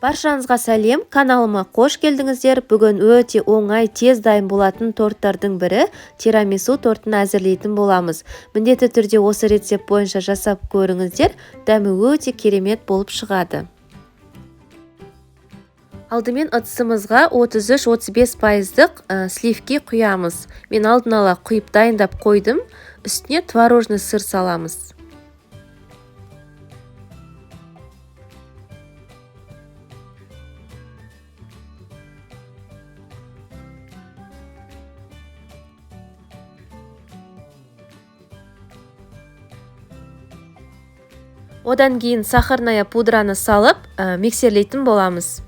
Баршаңызға сәлем, каналыма қош келдіңіздер. Бүгін өте оңай, тез дайын болатын торттардың бірі тирамису тортын әзірлейтін боламыз. Міндетті түрде осы рецепт бойынша жасап көріңіздер, дәмі өте керемет болып шығады. Алдымен ыдысымызға 33-35% сливки құямыз. Мен алдын ала құйып дайындап қойдым. Үстіне творожный сыр саламыз. Одан кейін сахарная пудраны салып, миксерлейтін боламыз.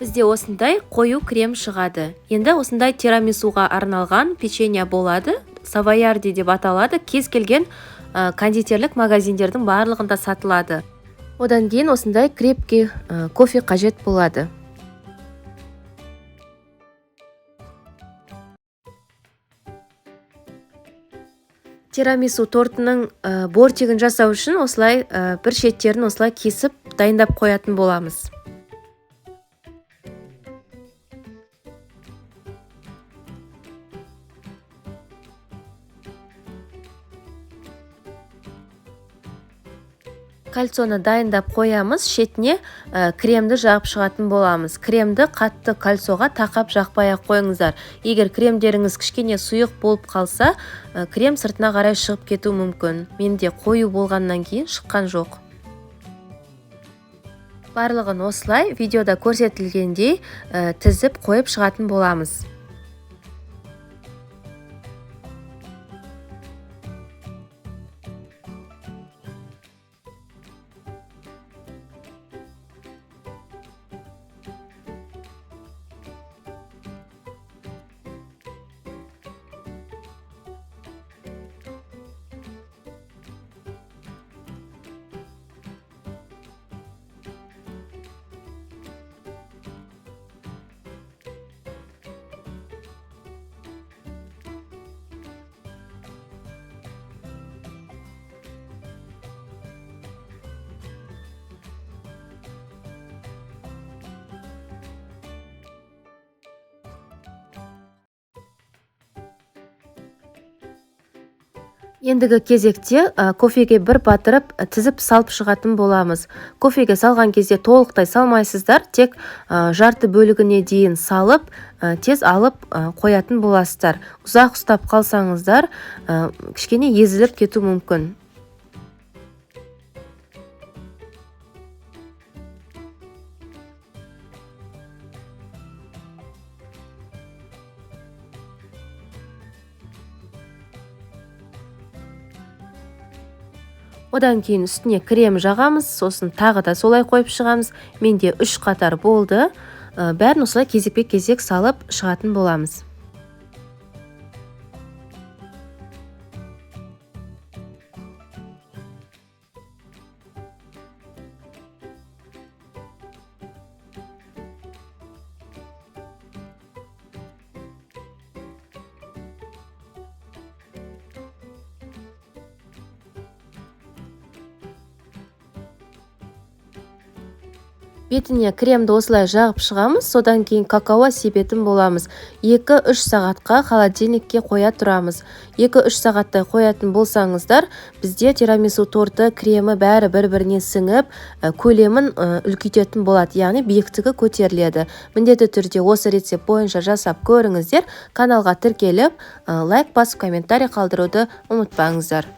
Бізде осындай қою крем шығады. Енді осындай тирамисуға арналған печенье болады. Савоярди деп аталады. Кез келген кондитерлік магазиндердің барлығында сатылады. Одан кейін осындай крепкий кофе қажет болады. Тирамису тортының бортигін жасау үшін осылай бір шеттерін осылай кесіп дайындап қоятын боламыз. Кольцоны дайындап қоямыз, шетіне кремді жағып шығатын боламыз. Кремді қатты кольцоға тақап жақпай-ақ қойыңыздар. Егер кремдеріңіз кішкене сұйық болып қалса, крем сыртына қарай шығып кетуі мүмкін. Менде қою болғаннан кейін шыққан жоқ. Барлығын осылай видеода көрсетілгендей тізіп қойып шығатын боламыз. Ендігі кезекте кофеге бір батырып, тізіп салып шығатын боламыз. Кофеге салған кезде толықтай салмайсыздар, тек жарты бөлігіне дейін салып, тез алып қоятын боласыздар. Ұзақ ұстап қалсаңыздар, кішкене езіліп кету мүмкін. Одан кейін үстіне крем жағамыз, сосын тағы да солай қойып шығамыз. Менде 3 қатар болды. Бәрін осылай кезекпе-кезек салып шығатын боламыз. Бетіне кремді осылай жағып шығамыз, содан кейін какао себетін боламыз. 2-3 сағатқа холодильникке қоя тұрамыз. 2-3 сағаттай қоятын болсаңыздар, бізде тирамису торты, кремі бәрі бір-біріне сіңіп, көлемін үлкейтетін болады, яғни биіктігі көтеріледі. Міндетті түрде осы рецепт бойынша жасап көріңіздер. Каналға тіркеліп, лайк басып, комментарий қалдыруды ұмытпаңыздар.